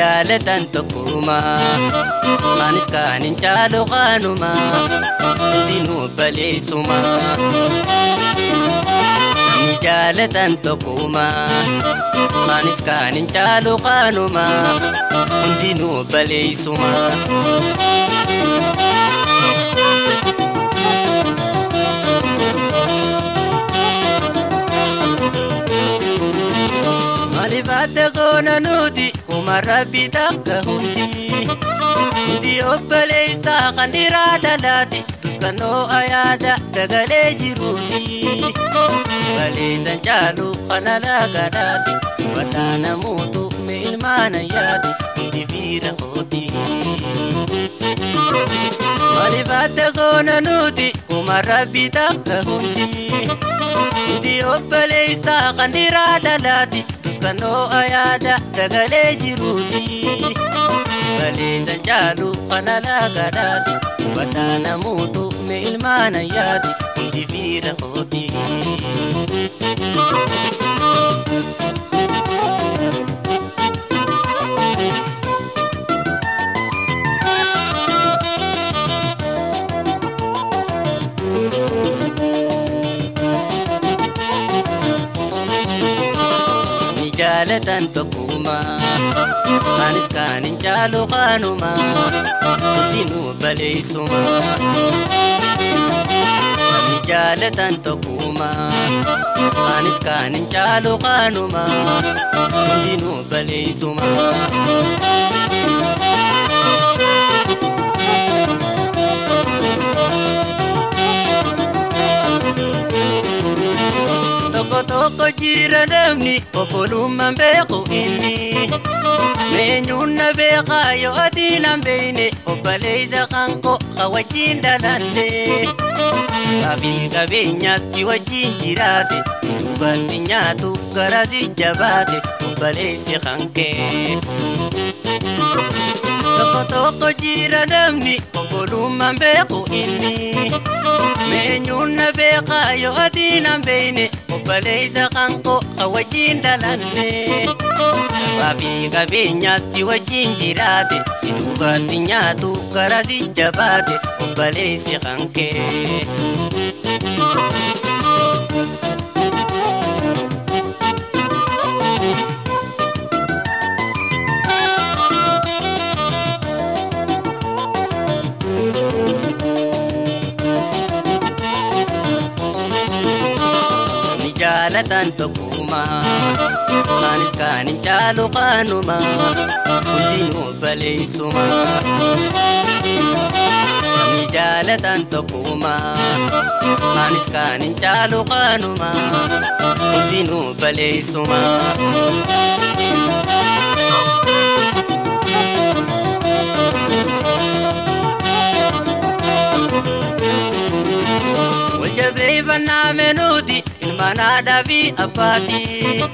Jaalatan tokkuma anis kaan hin caalu qaanuma hundinuu baleessuma. Namni jaalatan tokkuma anis kaan hin caalu qaanuma hundinuu baleessuma. Maaliif adda goona nuti kuma rabbi takka hundi hundi obboleessaa kan dhiiraa dhalaati tuskannoo ayaada dagalee jiruuti baleessan caalu kana laagadaati hubataa namuutu mee ilmaana yaadi hundi fiira kooti. Maaliif adda goona nuti kuma rabbi takka hundi hundi obboleessaa kan dhiiraa dhalaati tuskannoo ayaada dagalee jiruuti baleessan caalu kana laagadaati hubataa namuutu mee ilmaana yaadi hundi fiira kooti. Jaalatan tokkuma anis kaan hin caalu qaanuma hundinuu baleessuma. Namni jaalatan tokkuma anis kaan hin caalu qaanuma hundinuu baleessuma. Tokko tokko jira namni obbolummaan beeku inni meenyuun na beekaa yoo ati nan beekne obboleessa kan koo ka wajjin dhalanne qabii qabeenyaa si wajjin jiraate si duubatti nyaatu gara si jabaate obboleessi kan kee. Tokko tokko jira namni obbolummaan beeku inni meenyuun na beekaa yoo ati nan beekne obboleessa kan koo ka wajjin dhalanne qabii qabeenyaa si wajjin jiraate si duubatti nyaatu gara si jabaate obboleessi kan kee. Jaalatan tokkuma anis kaan hin caalu qaanuma hundinuu baleessuma. Namni jaalatan tokkuma anis kaan hin caalu qaanuma hundinuu baleessuma. Waljabeeffannaa meenuuti ilmaan aadaa fi abbaati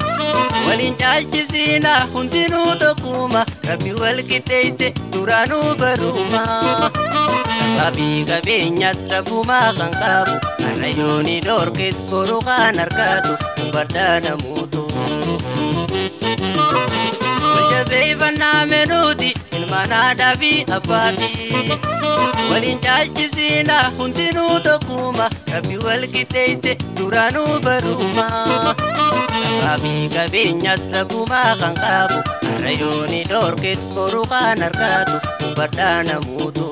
waliin caalchisiina hundinuu tokkuma rabbi wal qixxeesse duraanuu baruma qabii qabeenyaas rabbumaa kan qabu har'a yooni dhoorkes boru kan argatu hubadhaa namuutu. Waljabeeffannaa meenuuti ilmaan aadaa fi abbaati waliin caalchisiina hundinuu tokkuma rabbi wal qixxeesse duraanuu baruma qabii qabeenyaas rabbumaa kan qabu har'a yooni dhoorkes boru kan argatu hubadhaa namuutu.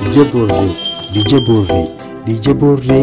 DJ Borre, DJ Borre, DJ Borre.